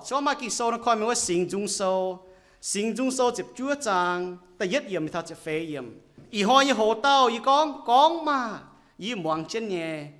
Se gorngv maaih Ging-Sou nor koi mingh wuov Singx Nzung Sou, Singx Nzung Sou ziepc juov zaang da'yietv yiemc mingh taux ziepc feix yiemc. Ih hnoi nyei hoz dauh yie gorngv, gorngv maah! Yie muangx jienv nyei.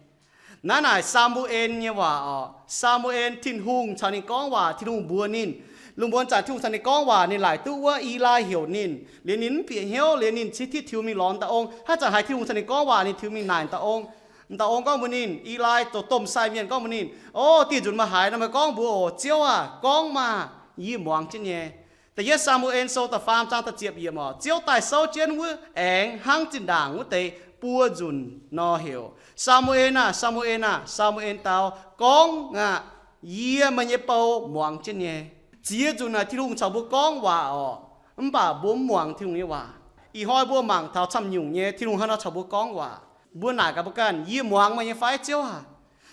Naaiv naaic Saa^mu^en nyei waac oc. Saa^mu^en, Tin-Hungh caux ninh gorngv waac, Tin-Hungh mbuox ninh. Lungh muonz zanc Tin-Hungh caux ninh gorngv waac, ninh laaic duqv wuov Elai heuc ninh, liuz ninh mv bieqc hnyouv, liuz ninh cingx tipv tiux mingh lorz dauh ong. Haaix zanc haiz Tin-Hungh caux ninh gorngv waac, ninh tiux mingh naaic dauh ong. Dauh ong gorngv mbuox ninh, Elai, zoux domh sai mienh, gorngv mbuox ninh, O, dieh nzunc meih haiz nor meih gorngv mbuox oc, Ziouv aah, gorngv maah! Yie muangx jienv nyei. Da'yietv Saa^mu^en Sou da'faam zaang da'ziepc yiemc oc. Ziouv daaih souv jienv wuov aengx hnangv zinh ndaangc wuov deix buo nzunc nor heuc, Saa^mu^en aah! Saa^mu^en aah! Saa^mu^en dau, Gorngv aqv. Yie, meih nyei bou, muangx jienv nyei. Ziex nzunc naaic Tin-Hungh caux mbuo gorngv waac oc, mv baac mbuo mv muangx Tin-Hungh nyei waac. Ih hnoi mbuo mangc taux camv nyungc nyei Tin-Hungh hnangv nor caux mbuo gorngv waac. Mbuo naaic gaax mbuo ganh, Yie muangx meih nyei fai, Ziouv aah?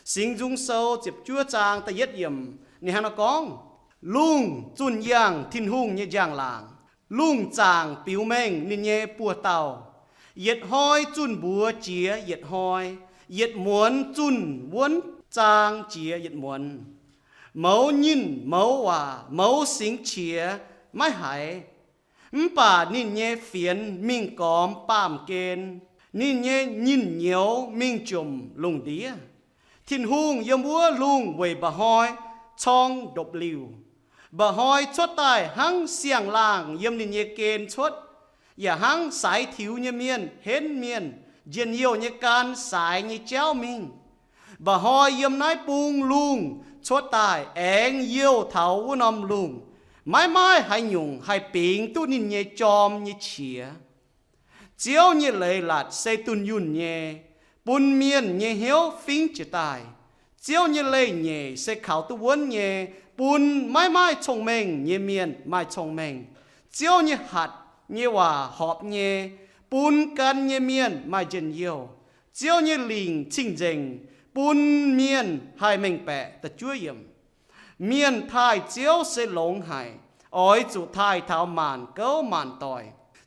Singx Nzung Sou ziepc juov zaang da'yietv yiemc ninh hnangv nor gorngv, Lungh zunh yangh Tin-Hungh nyei njang-laangc. Lungh zaangc biux mengh ninh nyei buoz-dauh. Yietc hnoi zunh mbuox jiex yietc hnoi, yietc muonz zunh wuonv zaang jiex yietc muonz. Mouz nyinh mouz waac, mouz singx qiex maiv haiz. Mv baac ninh nyei fienx mingh gormx baamh gen, ninh nyei nyinh nyouz mingh jomc lungh ndiev. Tin-Hungh yiem wuov lungh weic mba'hnoi corng ndopv-liuh. Mba'hnoi cuotv daaih hnangv siang-laangh yiem ninh nyei gen cuotv, yaac hnangv saaix tiux nyei mienh henv mienh njien-youh nyei gan saaix nyei jauv mingh. Mba'hnoi yiem naaiv bung lungh cuotv daaih aengx youh taux wuov norm lungh. Maiv maaih haaix nyungc haih bingx duqv ninh nyei jorm nyei qiex. Ziouv nyei leiz-latc se dunh yunh nyei, bun mienh nyei hnyouv fingv jiez daaih. Ziouv nyei leih nyeic se kaux duqv wuonv nyei, bun maiv maaih cong-mengh nyei mienh maaih cong-mengh. Ziouv nyei hatc nyei waac horpc nyei, bun gan nyei mienh maaih njien-youh. Ziouv nyei lingc cing-nzengc, bun mienh haih mengh baeqc. Mienh taaih Ziouv se longx haic, oix zuqc taaih taux maanc gouv maanc doic.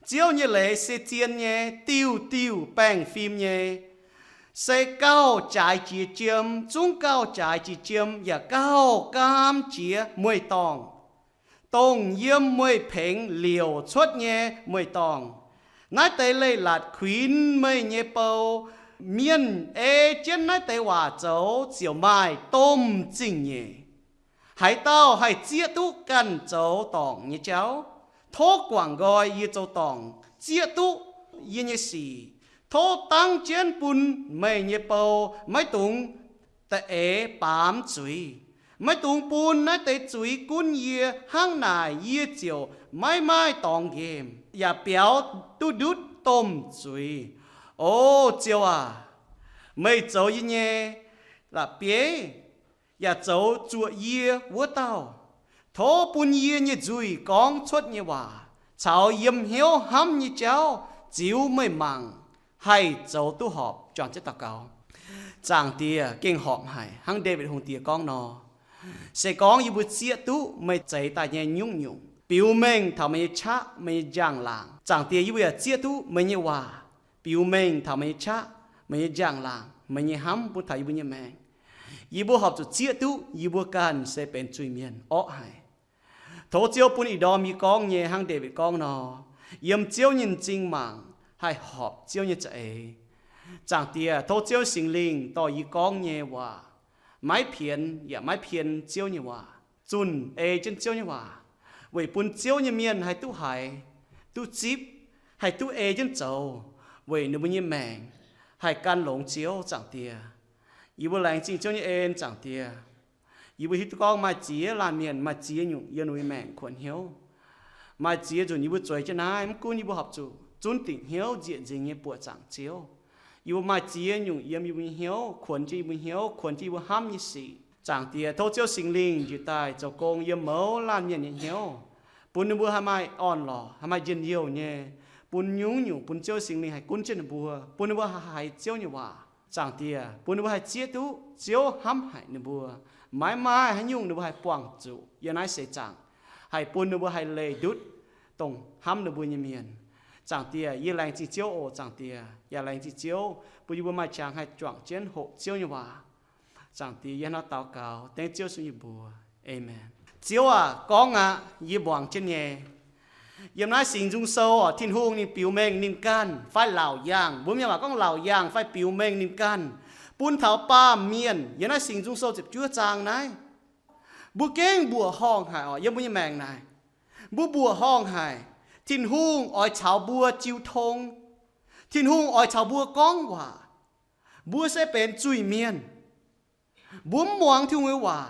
Ziouv nyei leiz se zien nyei, diuh diuh baengh fim nyei. Se gauh jaaix jiex jiem, zungv gauh jaaix jiex jiem, yaac gauh gaam jiex mueiz-dorngh, dongh yiem mueiz-pengx liouc cuotv nyei mueiz-dorngh. Naaiv deix leiz-latc kuinx meih nyei bou. Mienh ei jienv naaiv deix waac zoux ziouc maaih domh zingh nyeic. Haaix dauh haih zieqv duqv ganh zoux dorngc nyei jauv? Tov guangc nqoi yie zoux dorngc, zieqv duqv yie nyei sic. Tov dangv jienv bun meih nyei bou maiv dungx da'eix baamz zuiz. Maiv dungx bun naaiv deix zuiz gunv yie, hnangv naaic yie ziouc maiv maaih dorngx nqemh yaac biaux duqv ndutv domh zuiz. O Ziouv aac, meih zoux yie nyei la'bieiv, yaac zoux zuoqc yie wuov dauh. Tov bun yie nyei nzuih gorngv cuotv nyei waac caux yiem hnyouv hnamv nyei jauv ziux meih mangc, haih zoux duqv horpc. Juangc jienv daux gaux. Zaangc Diex, gengh horpc haic, hnangv Ndaawitv Hungh Diex gorngv nor, se gorngv yie mbuo zieqv duqv meih zeix daaih nyei nyungc-nyungc, biux mengh taux meih nyei qaqv, meih nyei njang-laangc. Zaangc Diex, yie mbuo yaac zieqv duqv meih nyei waac biux mengh taux meih nyei qaqv, meih nyei njang-laangc, meih nyei hnamv bun taux yie mbuo nyei maengc. Yie mbuo horpc zuqc zieqv duqv yie mbuo ganh se benx zuiz-mienh orqv haic. Tov Ziouv bun ih ndorm yie gorngv nyei hnangv Ndaawitv gorngv nor, yiem Ziouv nyei m'zing mangc, haih horpc Ziouv nyei za'eix. Zaangc Diex, tov Ziouv Singx Lingh dorh yie gorngv nyei waac maiv pienx yaac maiv pien Ziouv nyei waac, zunh ei jienv Ziouv nyei waac, weic bun Ziouv nyei mienh haih duqv haiz, duqv zipv, haih duqv ei jienv zoux, weic ninh mbuo nyei maengc haih gan longx Ziouv. Zaangc Diex, yie mbuo laengz zingh Ziouv nyei en. Zaangc Diex, yie mbuo hiuv duqv gorngv maaih ziex laanh mienh, maaih ziex nyungc yiem ninh mbuo nyei maengc kuonx hnyouv. Maaih ziex nzunc yie mbuo zueiz jienv naaiv, mv gunv yie mbuo horpc zuqc zunv dingc hnyouv nzieqc nzingx nyei buoqc zaangc Ziouv. Yie mbuo maaih ziex nyungc yiem yie mbuo nyei hnyouv kuonx jienv yie mbuo hnyouv, kuonx jienv yie mbuo hnamv nyei sic. Zaangc Diex, tov Ziouv Singx Lingh njiec daaih zoux gong yiem mouz laanh mienh nyei hnyouv, bun ninh mbuo haih maaih orn-lorqc, haih maaih njien-youh nyei, bun nyungc-nyungc bun Ziouv Singx Lingh haih gunv jienv ninh mbuo, bun ninh mbuo haih haiz Ziouv nyei waac. Zaangc Diex, bun ninh mbuo haih zieqv duqv Ziouv hnamv haic ninh mbuo, maiv maaih haaix nyungc ninh mbuo haih buangh zuqc yiem naaiv seix zaangc, haih bun ninh mbuo haih leih ndutv dongh hnamv ninh mbuo nyei mienh. Zaangc Diex, yie laengz zingh Ziouv oc. Zaangc Diex, yaac laengz zingh Ziouv bun yie mbuo maaih qangx haih juangc jienv hoqc Ziouv nyei waac. Zaangc Diex, yie hnangv naaiv daux gaux dengv Ziouv Yesu nyei mbuox. Aamen. Ziouv aah, gorngv aqv, yie muangx jienv nyei. Yiem naaiv Singx Nzung Sou oc, Tin-Hungh ninh biux mengh ninh ganh fai laauc yaangh, mbuo mienh waac gorngv laauc yaangh fai biux mengh ninh ganh bun taux baamh mienh. Yiem naaiv Singx Nzung Sou ziepc juov zaang naaiv, mbuo gengh mbuoqc horngh haic oc, yiem mbuo nyei maengc naaic, mbuo mbuoqc horngh haic. Tin-Hungh oix caux mbuo jiu tong. Tin-Hungh oix caux mbuo gorngv waac. Mbuo se benx zuiz-mienh. Mbuo mv muangx Tin-Hungh nyei waac.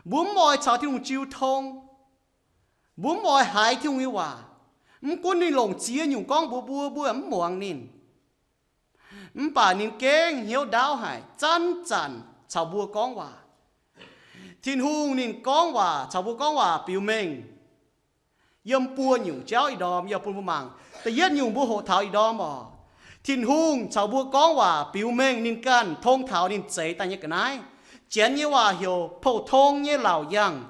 Mbuo mv oix caux Tin-Hungh jiu tong. Mbuo mv oix haiz Tin-Hungh nyei waac. Mv gunv ninh longc ziex nyungc gorngv mbuox mbuo, mbuo mv muangx ninh. Mv baac ninh gengh hnyouv ndaauv haic, zanc-zanc caux mbuo gorngv waac. Tin-Hungh ninh gorngv waac, caux mbuo gorngv waac biux mengh yiem buo nyungc jauv ih ndorm yie bun mbuo mangc. Da'yietv nyungc mbuo hoqc taux ih ndorm oc, Tin-Hungh caux mbuo gorngv waac biux mengh ninh ganh tong taux ninh zeix daaih nyei ga'naaiv. Janx nyei waac heuc pou-tong nyei laauc yaangh.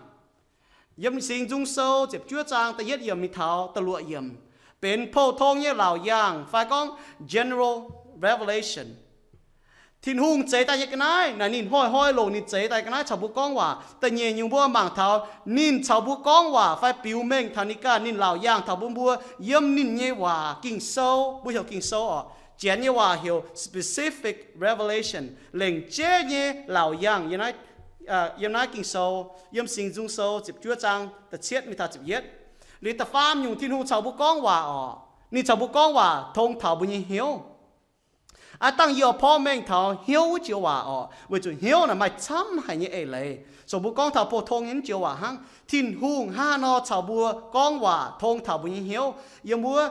Yiem Singx Nzung Sou ziepc juov zaang da'yietv yiemc mingh taux da'luoqc yiemc, benx pou-tong nyei laauc yaangh fai gorngv general revelation. Tin-Hungh zeix daaih nyei ga'naaiv naaic, ninh hnoi-hnoi longc ninh zeix daaih ga'naaiv caux mbuo gorngv waac. Da'nyeic nyungc mbuo mangc taux ninh caux mbuo gorngv waac fai biux mengh taux ninh ganh, ninh laauc yaangh taux mbuo, mbuo yiem ninh nyei waac, Ging-Sou, mbuo heuc Ging-Sou oc. Janx nyei waac heuc specific revelation, lengc jeiv nyei laauc yaangh. Yiem naaiv Ging-Sou, yiem Singx Nzung Sou ziepc juov zaang da'cietv mingh taux ziepc yietv. Liuz da'faam nyungc Tin-Hungh caux mbuo gorngv waac oc, ninh caux mbuo gorngv waac tong taux mbuo nyei hnyouv. Aav dangh yie oix porv mengh taux hnyouv wuov joux waac oc, weic zuqc hnyouv naaic maaih camv haic nyei eix leiz. So mbuo gorngv taux pou-tong nyei joux waac hnangv. Tin-Hungh hnangv haaix nor caux mbuo gorngv waac tong taux mbuo nyei hnyouv? Yiem wuov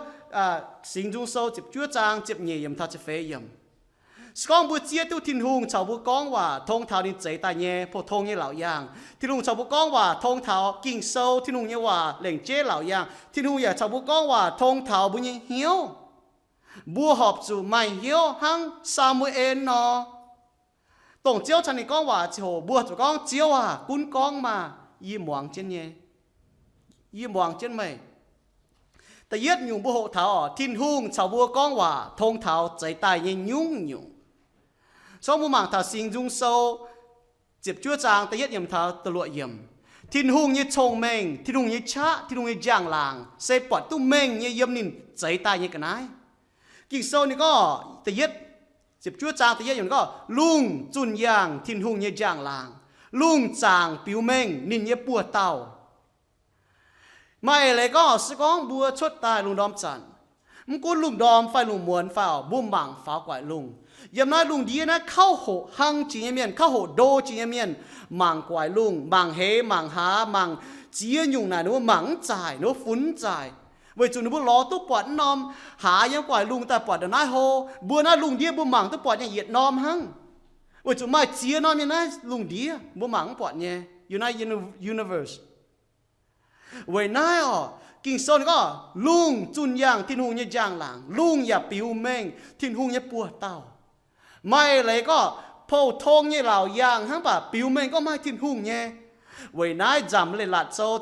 Singx Nzung Sou ziepc juov zaang ziepc nyeic yiemc taux ziepc feix yiemc. Se gorngv mbuo zieqv duqv Tin-Hungh caux mbuo gorngv waac tong taux ninh zeix daaih nyei pou-tong nyei laauc yaangh, Tin-Hungh caux mbuo gorngv waac tong taux Ging-Sou, Tin-Hungh nyei waac lengc jeiv laauc yaangh, Tin-Hungh yaac caux mbuo gorngv waac tong taux mbuo nyei hnyouv, mbuo horpc zuqc maaih hnyouv hnangv Saa^mu^en nor. Dongh Ziouv caux ninh gorngv waac ziangh hoc, mbuo zuqc gorngv, Ziouv aah, gunv gorngv maah! Yie muangx jienv nyei. Yie muangx jienv meih. Da'yietv nyungc mbuo hoqc taux oc, Tin-Hungh caux mbuo gorngv waac tong taux zeix daaih nyei nyungc-nyungc. So mbuo mangc taux Singx Nzung Sou ziepc juov zaang da'yietv yiemc taux da'luoqc yiemc. Tin-Hungh nyei cong-mengh, Tin-Hungh nyei qaqv, Tin-Hungh nyei njang-laangc se buatc duqv mengh nyei yiem ninh zeix daaih nyei ga'naaiv. Ging-Sou ninh gorngv, da'yietv, ziepc juov zaang da'yietv yiemc gorngv, lungh zunh yaangh Tin-Hungh nyei njang-laangc, lungh zaangc biux mengh ninh nyei buoz-dauh. Maaih eix leiz gorngv, se gorngv mbuo cuotv daaih lungh ndorm zanc, mv gunv lungh ndorm fai lungh muonz fai oc, mbuo mangc faaux guaaic lungh. Yiem naaiv lungh ndiev naaiv kauv hoqc hlang jiex nyei mienh, kauv hoqc ndo jiex nyei mienh, mangc guaaic lungh, mangc heix, mangc haaz, mangc ziex nyungc naaic ninh mbuo mangc mv zaaic, ninh mbuo funx mv zaaic, weic zuqc ninh mbuo lorz duqv buatc mv norm haaz yiem guaaic lungh daaih buatc ndongc naaiv hlo. Mbuo naaiv lungh ndiev mbuo mangc duqv buatc nyei yietc norm hnangv, weic zuqc maaih ziex norm nyei naaiv lungh ndiev mbuo mangc mv buatc nyei, universe. Weic naaiv oc, Ging-Sou ninh gorngv, lungh zunh yaangh Tin-Hungh nyei njang-laangc, lungh yaac biux mengh Tin-Hungh nyei buoz-dauh. Maaih eix leiz gorngv, pou-tong nyei laauc yaangh hnangv, mv baac biux mengh gorngv maaih Tin-Hungh nyei. Weic naaiv Nzamc Leiz-Latc Sou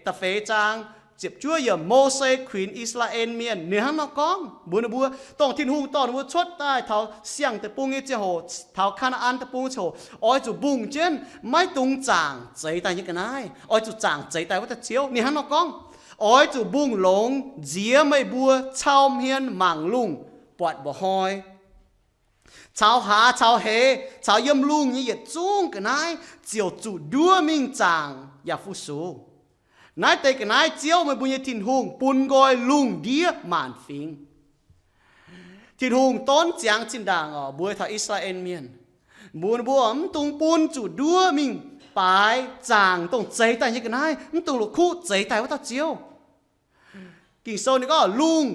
da'feix zaang ziepc juov yiemc, Mose kuinx I^saa^laa^en Mienh ninh hnangv nor gorngv mbuox ninh mbuo, dongh Tin-Hungh dorh ninh mbuo cuotv daaih taux Siang-Deic-Bung nyei ziangh hoc, taux Kaa^naa^an Deic-Bung ziangh hoc, oix zuqc mbungh jienv, maiv dungx zaangc zeix daaih nyei ga'naaiv, oix zuqc zaangc zeix daaih wuov dauh Ziouv. Ninh hnangv nor gorngv, oix zuqc mbungh longx nziex meih mbuo cau hmien mangc lungh buatc mba'hnoi, caux haaz caux heix caux yiem lungh nyei yietc zungv ga'naaiv ziouc zuqc nduov mingh zaangc yaac fu-sux. Naaiv deix ga'naaiv Ziouv, meih mbuo nyei Tin-Hungh, bun nqoi lungh ndiev maanc fingx. Tin-Hungh donv ziangx zinh ndaangc oc, mbuox taux I^saa^laa^en Mienh, mbuox ninh mbuo mv dungx bun zuqc nduov mingh baaix zaangc dongh zeix daaih nyei ga'naaiv, mv dungx la'kuqv zeix daaih wuov dauh Ziouv. Ging-Sou ninh gorngv, lungh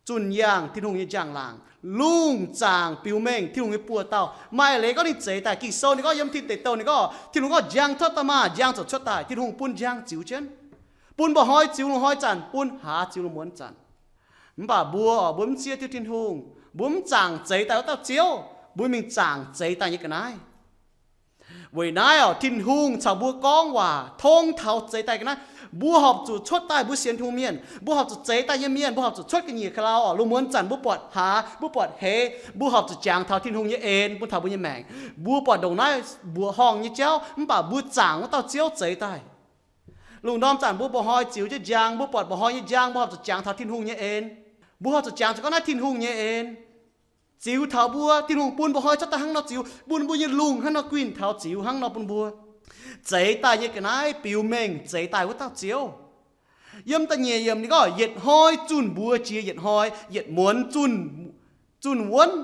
zunh yaangh Tin-Hungh nyei njang-laangc, lungh zaangc biux mengh Tin-Hungh nyei buoz-dauh. Maaih leiz gorngv ninh zeix daaih. Ging-Sou ninh gorngv yiem Tin Deic Douh ninh gorngv, Tin-Hungh gorngv, njang cuotv daaih maah! Njang ziouc cuotv daaih. Tin-Hungh bun njang ziux jienv, bun mba'hnoi ziux lungh hnoi zanc, bun haaz ziux lungh muonz zanc. Mv baac mbuo, mbuo mv zieqv duqv Tin-Hungh, mbuo mv zaangc zeix daaih wuov dauh Ziouv, mbuo mingh zaangc zeix daaih nyei ga'naaiv. Weic naaiv oc, Tin-Hungh caux mbuo gorngv waac tong taux zeix daaih ga'naaiv. Mbuo horpc zuqc cuotv daaih mbuo sienx Tin-Hungh mienh, mbuo horpc zuqc zeix daaih nyei mienh, mbuo horpc zuqc cuotv ga'nyiec ka'lauh oc. Lungh muonz zanc mbuo buatc hlaax, mbuo buatc heix, mbuo horpc zuqc jangx taux Tin-Hungh nyei en bun taux mbuo nyei maengc. Mbuo buatc ndongc naaiv mbuoqc horngh nyei jauv, mv baac mbuo zaangc wuov dauh Ziouv zeix daaih. Lungh ndorm zanc mbuo mba'hnoi ziux jienv njang, mbuo buatc mba'hnoi nyei njang, mbuo horpc zuqc jangx taux Tin-Hungh nyei en. Mbuo horpc zuqc jangx zuqc gorngv naaiv Tin-Hungh nyei en ziux taux mbuo. Tin-Hungh bun mba'hnoi cuotv daaih hnangv nor ziux, bun mbuo nyei lungh hnangv nor guinh taux ziux hnangv nor bun mbuo. Zeix daaih nyei ga'naaiv biux mengh zeix daaih wuov dauh Ziouv. Yiem da'nyeic yiemc ninh gorngv, yietc hnoi zunh mbuox jiex yietc hnoi, yietc muonz zunh, zunh wuonv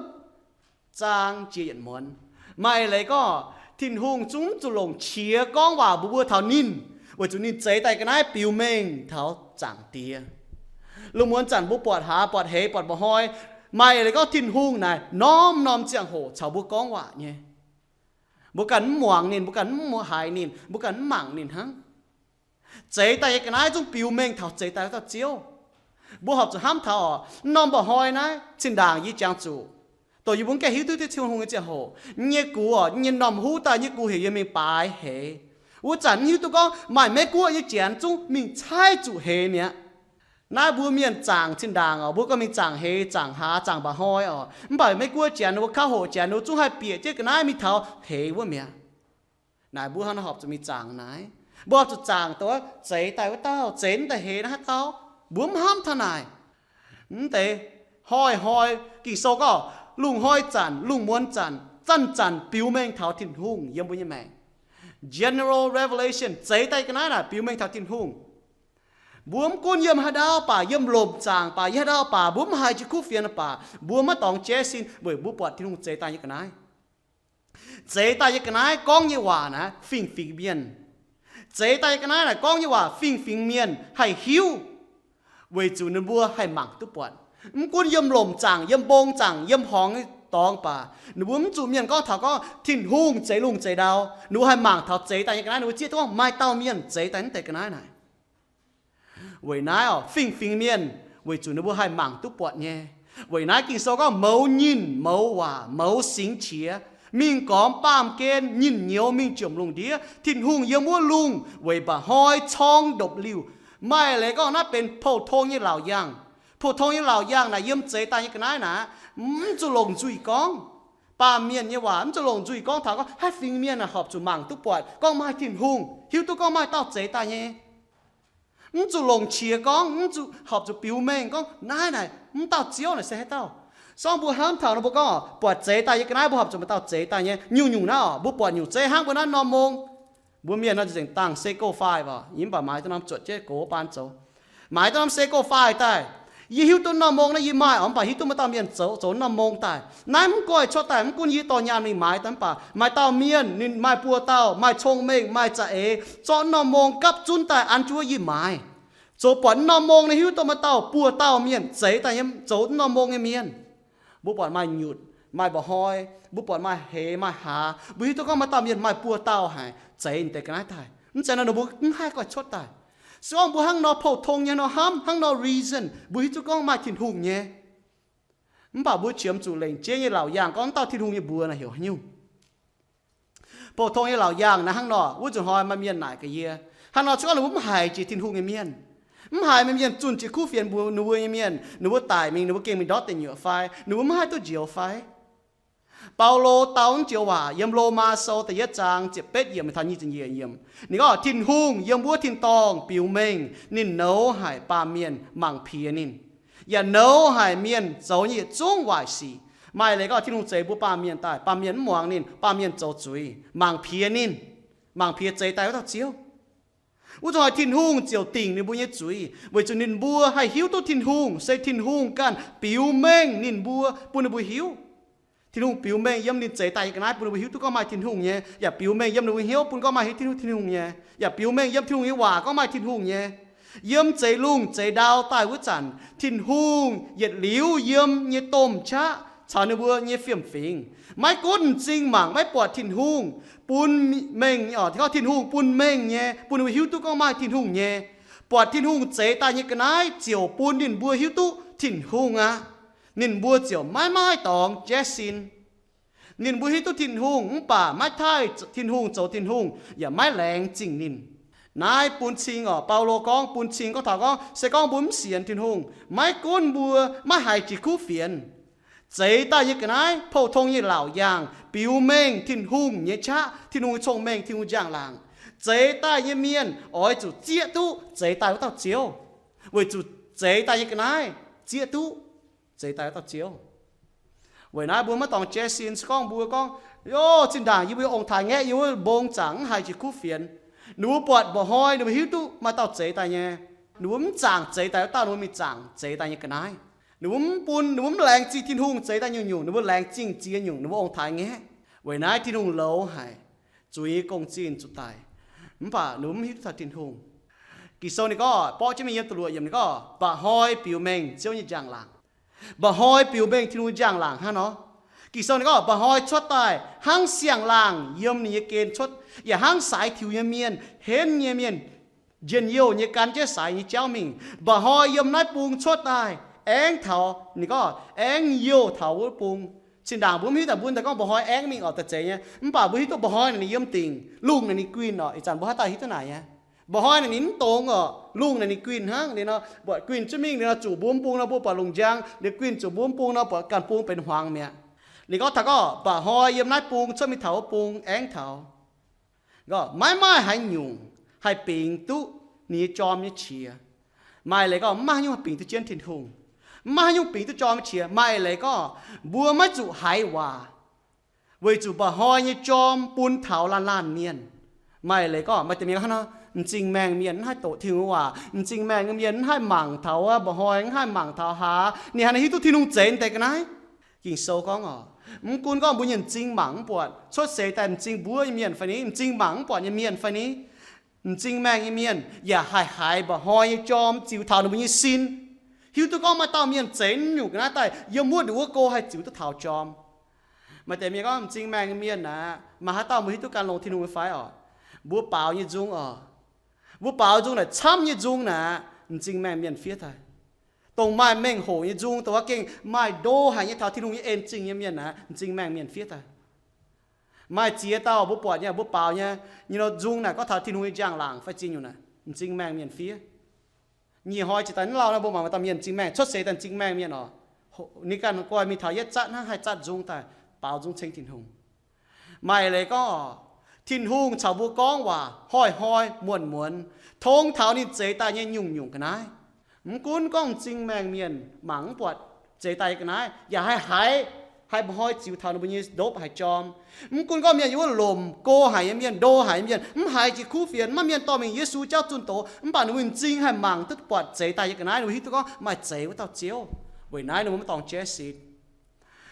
zaang jiex yietc muonz. Maaih leiz gorngv Tin-Hungh zungv zuqc longc qiex gorngv waac mbuox mbuo taux ninh, weic zuqc ninh zeix daaih ga'naaiv biux mengh taux Zaangc Diex. Lungh muonz zanc mbuo buatc hlaax, buatc heix, buatc mba'hnoi, maaih leiz gorngv Tin-Hungh naaic norm-norm ziangh hoc caux mbuo gorngv waac nyei. Mbuo ganh mv muangx ninh, mbuo ganh mv haiz ninh, mbuo ganh mv mangc ninh hnangv. Zeix daaih nyei ga'naaiv zungv biux mengh taux zeix daaih wuov dauh Ziouv. Mbuo horpc zuqc hnamv taux oc, norm mba'hnoi naaiv zinh ndaangc yie jangx zuqc, dongh yie mbuo mv gaengh hiuv duqv Tin-Hungh nyei ziangh hoc, nyei gux oc, nyei norm huv daaih nyei gux heuc yie mingh baaix heix. Wuov zanc mv hiuv duqv gorngv maaih Meiv-Guoqv nyei janx zungv mingh caaiv zuqc heix mi'aqv. Naaiv mbuo mienh zaangc zinh ndaangc oc, mbuo gorngv mingh zaangc heix, zaangc hlaax, zaangc mba'hnoi oc. Mv baac Meiv-Guoqv janx ninh mbuo, kauv hoqc janx ninh mbuo zungv haih bieqc jienv ga'naaiv mingh taux heix wuov mi'aqv. Naaic mbuo hnangv naaiv horpc zuqc mingh zaangc naaiv. Mbuo horpc zuqc zaangc dongh zeix daaih wuov dauh, zeix mv daaih heix naaiv haaix dauh. Mbuo mv hnamv taux naaic. Mv deix hnoi-hnoi Ging-Sou gorngv, lungh hnoi zanc, lungh muonz zanc, zanc-zanc biux mengh taux Tin-Hungh yiem mbuo nyei maengc. General revelation, zeix daaih ga'naaiv naaic biux mengh taux Tin-Hungh. Mbuo mv gunv yiem haaix ndau baac, yiem lomc zaangc baac, yiem haaix ndau baac, mbuo mv haiz jiex kuv fienx baac, mbuo maiv dorngx jaiv sin weic mbuo buatc Tin-Hungh zeix daaih nyei ga'naaiv. Zeix daaih nyei ga'naaiv gorngv nyei waac naaiv fingx-fingx mienh. Zeix daaih nyei ga'naaiv naaic gorngv nyei waac fingx-fingx mienh haih hiuv, weic zuqc ninh mbuo haih mangc duqv buatc. Mv gunv yiem lomc zaangc, yiem mbong zaangc, yiem horngz dorngx baac, ninh mbuo mv zuqc mienh gorngv taux gorngv Tin-Hungh zeix lungh zeix ndau. Ninh mbuo haih mangc taux zeix daaih nyei ga'naaiv, ninh mbuo zieqv duqv gorngv maaih dauh mienh zeix daaih naaiv deix ga'naaiv naaic. Weic naaiv oc, fingx-fingx mienh, weic zuqc ninh mbuo haih mangc duqv buatc nyei. Weic naaiv Ging-Sou gorngv mouz nyinh mouz waac mouz singx qiex, mingh gormx baamh gen nyinh nyouz mingh jomc lungh ndiev. Tin-Hungh yiem wuov lungh weic mba'hnoi corng ndopv-liuh. Maaih leiz gorngv naaiv benx pou-tong nyei laauc yaangh. Pou-tong nyei laauc yaangh naaic yiem zeix daaih nyei ga'naaiv naaic, mv zuqc longc nzuih gorngv. Baamh mienh nyei waac mv zuqc longc nzuih gorngv taux gorngv haaix fingx mienh naaic horpc zuqc mangc duqv buatc gorngv maaih Tin-Hungh, hiuv duqv gorngv maaih dauh zeix daaih nyei. Mv zuqc longc qiex gorngv, mv zuqc horpc zuqc biux mengh gorngv naaiv naaic mv dauh Ziouv naaic se haaix dauh. Sorng mbuo hnamv taux nor mbuo gorngv buatc zeix daaih nyei ga'naaiv mbuo horpc zuqc maaih dauh zeix daaih nyei. Nyungc-nyungc naaiv oc, mbuo buatc nyungc zeiv hnangv mbuo naaiv norm mong. Mbuo mienh nor nzengc dangh se go five oc, yie mv baac maaiz duqv norm zuotc jienv gox baan zoux. Maaiz duqv norm se go five daaih. Yie hiuv duqv norm mong naaiv yie maaih oc, mv baac hiuv duqv maaih dauh mienh zoux, zoux norm mong daaih. Naaiv mv goiv cuotv daaih, mv gunv yie dorh nyaanh mingh maaiz daaih mv baac maaih dauh mienh ninh maaih buoz-dauh, maaih cong-mengh, maaih za'eix, zorqv norm mong gapv zunv daaih an jienv wuov yie maaiz. Zoux buatc norm mong naaiv hiuv duqv maaih dauh buoz-dauh mienh zeix daaih nyei zoux norm mong nyei mienh. Mbuo buatc maaih nyutc, maaih mba'hnoi, mbuo buatc maaih heix, maaih hlaax, mbuo hiuv duqv gorngv maaih dauh mienh maaih buoz-dauh haic zeix deix ga'naaiv daaih. Mv zeiz nor ninh mbuo mv haih goiv cuotv daaih. Se gorngv mbuo hnangv nor pou-tong nyei nor hnamv, hnangv nor reason, mbuo hiuv duqv gorngv maaih Tin-Hungh nyei. Mv baac mbuo qiemx zuqc lengc jeiv nyei laauc yaangh gorngv dauh Tin-Hungh nyei mbuox naaic heuc haaix nyungc. Pou-tong nyei laauc yaangh naaiv hnangv nor, wuov nzunc hnoi maaih mienh naaic gaax yie, hnangv nor se gorngv ninh mbuo mv haiz jiex Tin-Hungh nyei mienh, mv haiz maaih mienh zunh jiex kuv fienx mbuox ninh mbuo nyei mienh, ninh mbuo daic mingh, ninh mbuo gengh mingh ndortv deic nyuoqc fai, ninh mbuo mv haih duqv njoux fai. Baulo dau naaiv joux waac yiem Lomaa Sou da'yietv zaang ziepc betv yiemc taux nyic ziepc yietv yiemc. Ninh gorngv Tin-Hungh yiem wuov tin-dorngh biux mengh ninh nouz haic baamh mienh mangc piex ninh, yaac nouz haic mienh zoux nyei yietc zungv waaic sic. Maaih leiz gorngv Tin-Hungh zeix mbuo baamh mienh daaih, baamh mienh mv muangx ninh, baamh mienh zoux zuiz, mangc piex ninh, mangc piex zeix daaih wuov dauh Ziouv. Wuov zuqc hoic Tin-Hungh ziouc dingc ninh mbuo nyei zuiz, weic zuqc ninh mbuo haih hiuv duqv Tin-Hungh se Tin-Hungh ganh biux mengh ninh mbuo bun ninh mbuo hiuv. Tin-Hungh biux mengh yiem ninh zeix daaih nyei ga'naaiv bun ninh mbuo hiuv duqv gorngv maaih Tin-Hungh nyei, yaac biux mengh yiem ninh mbuo hnyouv bun gorngv maaih hiuv Tin-Hungh, Tin-Hungh nyei, yaac biux mengh yiem Tin-Hungh nyei waac gorngv maaih Tin-Hungh nyei. Yiem zeix lungh zeix ndau daaih wuov zanc, Tin-Hungh yietc liuz yiem nyei domh qaqv caux ninh mbuo nyei fiem-fingx, maiv gunv m'zing mangc maiv buatc Tin-Hungh, bun mengh, Tin-Hungh bun mengh nyei, bun ninh mbuo hiuv duqv gorngv maaih Tin-Hungh nyei. Buatc Tin-Hungh zeix daaih nyei ga'naaiv ziouc bun ninh mbuo hiuv duqv Tin-Hungh aqv. Ninh mbuo ziouc maiv maaih dorngx jaiv sin. Ninh mbuo hiuv duqv Tin-Hungh mv baac maiv taaih Tin-Hungh zoux Tin-Hungh yaac maiv laengz zingh ninh. Naaiv bun cing oc, Baulo gorngv bun cing gorngv taux gorngv se gorngv mbuo mv sienx Tin-Hungh, maiv gunv mbuo maiv haiz jiex kuv fienx, zeix daaih nyei ga'naaiv, pou-tong nyei laauc yaangh, biux mengh Tin-Hungh nyei qaqv, Tin-Hungh nyei cong-mengh, Tin-Hungh njang-laangc, zeix daaih nyei mienh oix zuqc zieqv duqv zeix daaih wuov dauh Ziouv, weic zuqc zeix daaih nyei ga'naaiv zieqv duqv zeix daaih wuov dauh Ziouv. Weic naaiv mbuo maiv dorngc jaiv sin, se gorngv mbuo gorngv, Ov, zinh ndaangc yie mbuo ong-taaix-ngaeqv yiem wuov mbong zaangc mv haiz jiex kuv fienx. Ninh mbuo buatc mba'hnoi ninh mbuo hiuv duqv maaih dauh zeix daaih nyei. Ninh mbuo mv zaangc zeix daaih wuov dauh, ninh mbuo mingh zaangc zeix daaih nyei ga'naaiv. Ninh mbuo mv bun, ninh mbuo mv laengz zingh Tin-Hungh zeix daaih nyungc-nyungc, ninh mbuo laengz zingh ziex nyungc, ninh mbuo ong-taaix-ngaeqv. Weic naaiv Tin-Hungh louz haic, zuiz nyei gong-zinh zuqc daic. Mv baac ninh mbuo mv hiuv duqv taux Tin-Hungh. Ging-Sou ninh gorngv, borqv jienv mingh yiem da'luoqc yiemc ninh gorngv, mba'hnoi biux mengh Ziouv nyei njang-laangc. Mba'hnoi biux mengh Tin-Hungh njang-laangc hnangv nor. Ging-Sou ninh gorngv, mba'hnoi cuotv daaih hnangv siang-laangh yiem ninh nyei gen cuotv, yaac hnangv saaix tiux nyei mienh, henv nyei mienh, njien-youh nyei gan jienv saaix nyei jauv mingh. Mba'hnoi yiem naaiv bung cuotv daaih, aengv taux, ninh gorngv aengv youh taux wuov bung. Zinh ndaangc mbuo mv hiuv daaih, mbuo daaih gorngv mba'hnoi aengv mingh oc, daaih zeiz nyei. Mv baac mbuo hiuv duqv mba'hnoi naaic ninh yiem dingc, lungh naaic ninh guinh oc. Ih zanc mbuo haaix dauh hiuv duqv naaic nyei? Mba'hnoi naaic ninh mv dongz oc, lungh naaic ninh guinh hnangv. Liuz nor buatc guinh jienv mingh, liuz nor zuqc mbuo mv bung nor mbuo buatc lungh njang, liuz guinh zuqc mbuo mv bung nor buatc ganh bung benx hmuangx mi'aqv. Ninh gorngv taux gorngv mba'hnoi yiem naaiv bung cuotv mingh taux wuov bung aengv taux. Gorngv maiv maaih haaix nyungc haih bingx duqv ninh nyei jorm nyei qiex. Maaih leiz gorngv mv maaih haaix nyungc haih bingx duqv jienv Tin-Hungh. Mv maaih haaix nyungc bingx duqv jorm nyei qiex. Maaih leiz gorngv mbuo maiv zuqc haiz waac, weic zuqc mba'hnoi nyei jorm bun taux laanh laanh mienh. Maaih leiz gorngv maaih deix mienh hnangv nor, m'zing maengh mienh mv haih doqc Tin-Hungh waac, m'zing maengh mienh mv haih mangc taux mba'hnoi, mv haih mangc taux hlaax, ninh haaix nor hiuv duqv Tin-Hungh zeix deix ga'naaiv? Ging-Sou gorngv oc, mv gunv gorngv mbuo nyei m'zing mangc mv buatc, cuotv seix daaih m'zing mbuov nyei mienh fai ni, m'zing mangc mv buatc nyei mienh fai ni, m'zing maengh nyei mienh yaac haih haiz mba'hnoi nyei jorm ziux taux ninh mbuo nyei sin, hiuv duqv gorngv maaih dauh mienh zeix nyungc ga'naaiv daaih yiem wuov nduqc wuov go haih ziux duqv taux jorm. Maaih deix mienh gorngv m'zing maengh nyei mienh aqv, maaih haaix dauh mbuo hiuv duqv gan longx Tin-Hungh nyei fai oc? Mbuo baaux nyei nzung oc. Mbuo baaux nzung naaic camv nyei nzung naaic, m'zing maengh mienh fiev daaih. Dongh maaih mengh hoc nyei nzung, dongh wuov gengh maaih ndo haic nyei taux Tin-Hungh nyei en zingh nyei mienh aqv, m'zing maengh mienh fiev daaih. Maaih ziex dauh mbuo buatc nyei, mbuo baaux nyei, nyei nzung naaic gorngv taux Tin-Hungh nyei njang-laangc fai ziex nyungc naaic, m'zing maengh mienh fiev. Nyic hnoi jiex daaih mv lauh nor, mbuo mangc maaih dauh mienh m'zing maengh, cuotv seix daaih m'zing maengh mienh oc. Ninh ganh guai mingh taux yietv zatv hnangv haih zatv nzung daaih, baaux nzung ceng Tin-Hungh. Maaih leiz gorngv, Tin-Hungh caux mbuo gorngv waac hnoi-hnoi muonz-muonz, tong taux ninh zeix daaih nyei nyungc-nyungc ga'naaiv. Mv gunv gorngv m'zing maengh mienh mangc mv buatc zeix daaih nyei ga'naaiv, yaac haih haiz, haih hnoi ziux taux ninh mbuo nyei ndopv haic jorm. Mv gunv gorngv mienh yiem wuov lomc go haic nyei mienh, ndo haic nyei mienh, mv haiz jiex kuv fienx, maiv mienh dorh mingh Yesu jauv zunh doz, mv baac ninh mbuo m'zing haih mangc duqv buatc zeix daaih nyei ga'naaiv, ninh mbuo hiuv duqv gorngv maaih zeix wuov dauh Ziouv. Weic naaiv ninh mbuo maiv dorngx jaiv sin.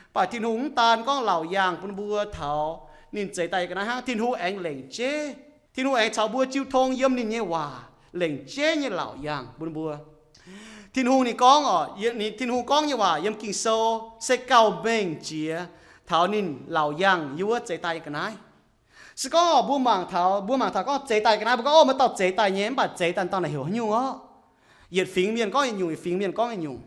Mv baac Tin-Hungh mv daan gorngv laauc yaangh bun mbuo taux ninh zeix daaih nyei ga'naaiv hnangv, Tin-Hungh aengx lengc jeiv, Tin-Hungh aengx caux mbuo jiu tong yiem ninh nyei waac lengc jeiv nyei laauc yaangh bun mbuo. Tin-Hungh ninh gorngv oc, Tin-Hungh gorngv nyei waac yiem Ging-Sou se gauh mengh jiex taux ninh laauc yaangh yiem wuov zeix daaih nyei ga'naaiv. Se gorngv mbuo mangc taux, mbuo mangc taux gorngv zeix daaih ga'naaiv, mbuo gorngv, Ov, maaih dauh zeix daaih nyei, mv baac zeix daaih dauh naaic heuc haaix nyungc orqc? Yietc fingx mienh gorngv yietc nyungc, yietc fingx mienh gorngv yietc nyungc.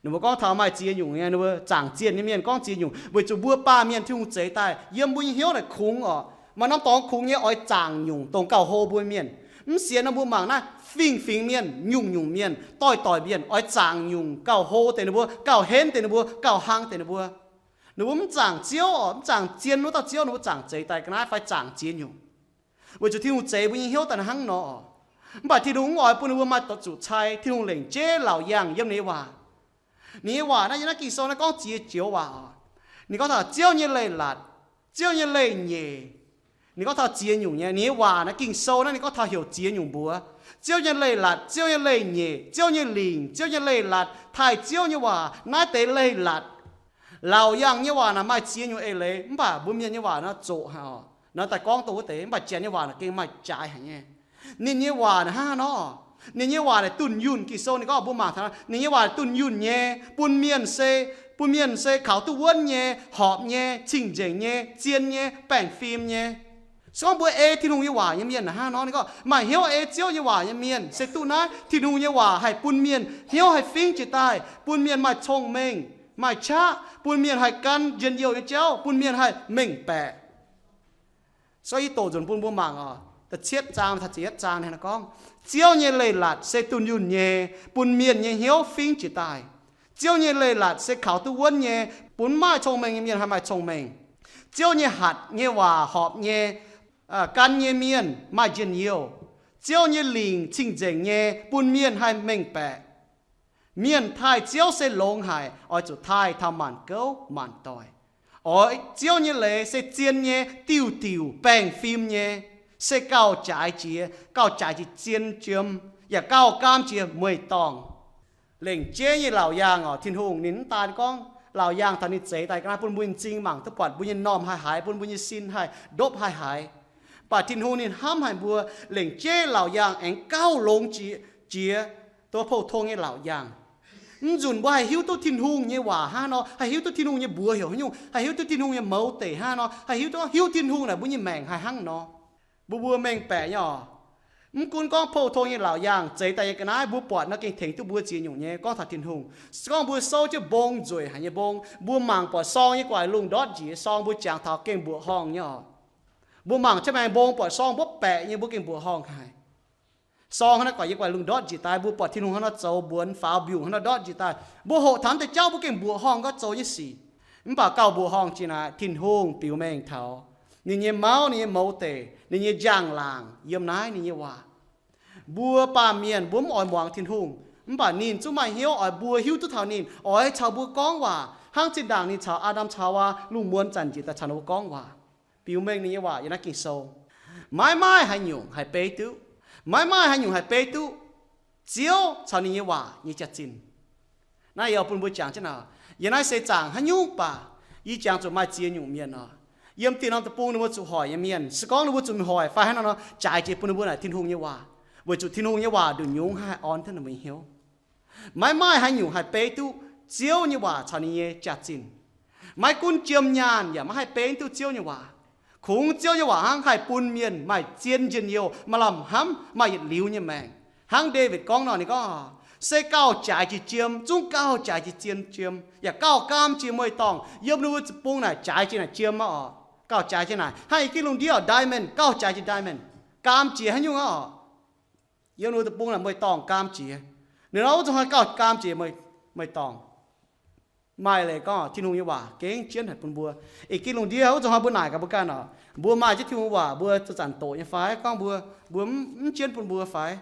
Ninh mbuo gorngv taux maaih ziex nyungc nyei, ninh mbuo zaangc zienh nyei mienh gorngv ziex nyungc, weic zuqc mbuo baamh mienh Tin-Hungh zeix daaih yiem mbuo nyei hnyouv naaic kungx oc. Maaih norm dorngx kungx nyei oix zaangc nyungc dongh gauh hlo mbuo mienh. Mv sienx nor mbuo mangc naaiv fingx-fingx mienh, nyungc-nyungc mienh, doix-doix mienh oix zaangc nyungc gauh hlo deix ninh mbuo, gauh henv deix ninh mbuo, gauh hlang deix ninh mbuo. Ninh mbuo mv zaangc Ziouv oc, mv zaangc zien wuov dauh Ziouv, ninh mbuo zaangc zeix daaih ga'naaiv fai zaangc ziex nyungc. Weic zuqc Tin-Hungh zeix mbuo nyei hnyouv daaih hnangv nor oc. Mv baac Tin-Hungh mv oix bun ninh mbuo maaih doqc zuqc cai. Tin-Hungh lengc jeiv laauc yaangh yiem ninh nyei waac. Ninh nyei waac naaiv yiem naaiv Ging-Sou naaiv gorngv ziex joux waac oc. Ninh gorngv taux Ziouv nyei leiz-latc, Ziouv nyei leiz-nyeic. Ninh gorngv taux ziex nyungc nyei. Ninh nyei waac naaiv Ging-Sou naaiv ninh gorngv taux heuc ziex nyungc mbuox. Ziouv nyei leiz-latc, Ziouv nyei leiz-nyeic, Ziouv nyei lingc, Ziouv nyei leiz-latc, taaih Ziouv nyei waac, naaiv deix leiz-latc. Laauc yaangh nyei waac naaic maaih ziex nyungc eix leiz, mv baac mbuo mienh nyei waac nor zoqc haic oc. Nor daaih gorngv dongh wuov deix, mv baac Janx nyei waac naaic gengh maaih jaaix haic nyei. Ninh nyei waac naaic hnangv haaix nor? Ninh nyei waac naaic dunh yunh. Ging-Sou ninh gorngv mbuo mangc taux, ninh nyei waac dunh yunh nyei, bun mienh se, bun mienh se kaux duqv wuonv nyei, horpc nyei, cing-nzengc nyei, zien nyei, baengh fim nyei. Se gorngv mbuo ei Tin-Hungh nyei waac nyei mienh naaic hnangv haaix nor? Ninh gorngv maaih hnyouv ei Ziouv nyei waac nyei mienh se duqv naaiv. Tin-Hungh nyei waac haih bun mienh hnyouv haih fingv jiez daaih, bun mienh maaih cong-mengh, Maaih qaqv bun mienh haih gan njien-youh nyei jauv, bun mienh haih mengh baeqc. So yie doqc nzunc bun mbuo mangc oc. Da'cietv zaang, da'ziepc yietv zaang naaiv gorngv, Ziouv nyei leiz-latc se dunh yunh nyei, bun mienh nyei hnyouv fingv jiez daaih. Ziouv nyei leiz-latc se kaux duqv wuonv nyei, bun maiv maaih cong-mengh nyei mienh haih maaih cong-mengh. Ziouv nyei hatc nyei waac horpc nyei, gan nyei mienh maaih njien-youh. Ziouv nyei lingc cing-nzengc nyei, bun mienh haih mengh baeqc. Mienh taaih Ziouv se longx haic, oix zuqc taaih taux maanc gouv maanc doic. Oix Ziouv nyei leiz se zien nyei, diuh diuc baengh fim nyei, se gauh jaaix jiex, gauh jaaix jiex zien jiem, yaac gauh gaam jiex mueiz-dorngh. Lengc jeiv nyei laauc yaangh oc, Tin-Hungh ninh mv daan gorngv laauc yaangh taux ninh zeix daaih ga'naaiv bun mbuo nyei m'zing mangc duqv buatc mbuo nyei m'normh haih haiz, bun mbuo nyei sin haih ndopv haih haiz. Mv baac Tin-Hungh ninh hnamv haic mbuo, lengc jeiv laauc yaangh aengx gauh longx jiex, jiex dongh pou-tong nyei laauc yaangh. Mv nzunc mbuo haih hiuv duqv Tin-Hungh nyei waac hnangv nor, haih hiuv duqv Tin-Hungh nyei mbuox heuc haaix nyungc, haih hiuv duqv Tin-Hungh nyei mouz deic hnangv nor, haih hiuv duqv, hiuv Tin-Hungh naaic mbuo nyei maengc haih hnangv nor. Mbuo, mbuo mengh baeqc nyei oc. Mv gunv gorngv pou-tong nyei laauc yaangh zeix daaih nyei ga'naaiv mbuo buatc nor gengh tengx duqv mbuo ziex nyungc nyei gorngv taux Tin-Hungh. Se gorngv mbuo souv jienv mbong nzueic haic nyei mbong, mbuo mangc buatc sorng nyei gu'nguaaic lungh ndortv njiec sorng, mbuo jangx taux gengh mbuoqc horngh nyei oc. Mbuo mangc jienv maengx mbong buatc sorng mbuov baeqc nyei, mbuo gengh mbuoqc horngh haic. Sorng hnangv naaiv gu'nguaaic nyei gu'nguaaic lungh ndortv njiec daaih, mbuo buatc Tin-Hungh hnangv nor zoux mbuonx faaux mbiungc hnangv nor ndortv njiec daaih, mbuo hoqc taux naaiv deix jauv mbuo gengh mbuoqc horngh gorngv zoux nyei sic. Mv baac gauh mbuoqc horngh jiex naaic, Tin-Hungh biux mengh taux ninh nyei mauv, ninh nyei mouz deic, ninh nyei njang-laangc yiem naaiv ninh nyei waac. Mbuo baamh mienh mbuo mv oix muangx Tin-Hungh, mv baac ninh zungv maaih hnyouv oix mbuo hiuv duqv taux ninh, oix caux mbuo gorngv waac, hnangv zinh ndaangc ninh caux Aa^ndam caux Haawaa lungh muonz zanc njiec daaih caux ninh mbuo gorngv waac. Biux mengh ninh nyei waac yiem naaiv Ging-Sou. Maiv maaih haaix nyungc haih beiv duqv, maiv maaih haaix nyungc haih beiv duqv Ziouv caux ninh nyei waac nyei jaax-zinh. Naaiv yie bun mbuo jangx jienv oc. Yiem naaiv seix zaangc haaix nyungc baac, yie jangx zuqc maaih ziex nyungc mienh oc. Yiem dieh norm deic-bung ninh mbuo zuqc hoic nyei mienh, se gorngv ninh mbuo zuqc mingh hoic fai hnangv nor nor, jaaix jiex bun ninh mbuo naaic Tin-Hungh nyei waac, weic zuqc Tin-Hungh nyei waac nduqc nyungc haih orn duqv ninh mbuo nyei hnyouv. Maiv maaih haaix nyungc haih beiv duqv Ziouv nyei waac caux ninh nyei jaax-zinh. Maiv gunv jiem nyaanh yaac maiv haih beiv duqv Ziouv nyei waac. Kungx Ziouv nyei waac hnangv haih bun mienh maaih zien njien-youh, maaih lamh hnamv, maaih yietc liuz nyei maengc. Hnangv Ndaawitv gorngv nor, ninh gorngv, se gauh jaaix jiex jiem, zungv gauh jaaix jiex zien jiem, yaac gauh gaam jiex mueiz-dorngh. Yiem ninh mbuo deic-bung naaic jaaix jiex naaic jiem aqv oc. Gauh jaaix jiex naaic hnangv i gih lungh ndiev oc, diamond, gauh jaaix jiex diamond, gaam jiex haaix nyungc aqv oc. Yiem ninh mbuo deic-bung naaic mueiz-dorngh gaam jiex. Ninh nor wuov zuqc hnoi gauh gaam jiex mueiz-dorngh. Maaih leiz gorngv Tin-Hungh nyei waac gengh jienv haic bun mbuo. I gih lungh ndiev wuov zuqc hnoi mbuo naaic gaax mbuo ganh oc, mbuo maaih jienv Tin-Hungh waac mbuo zanc-zanc doqc nyei fai? Gorngv mbuo, mbuo mv, mv jienv bun mbuo fai?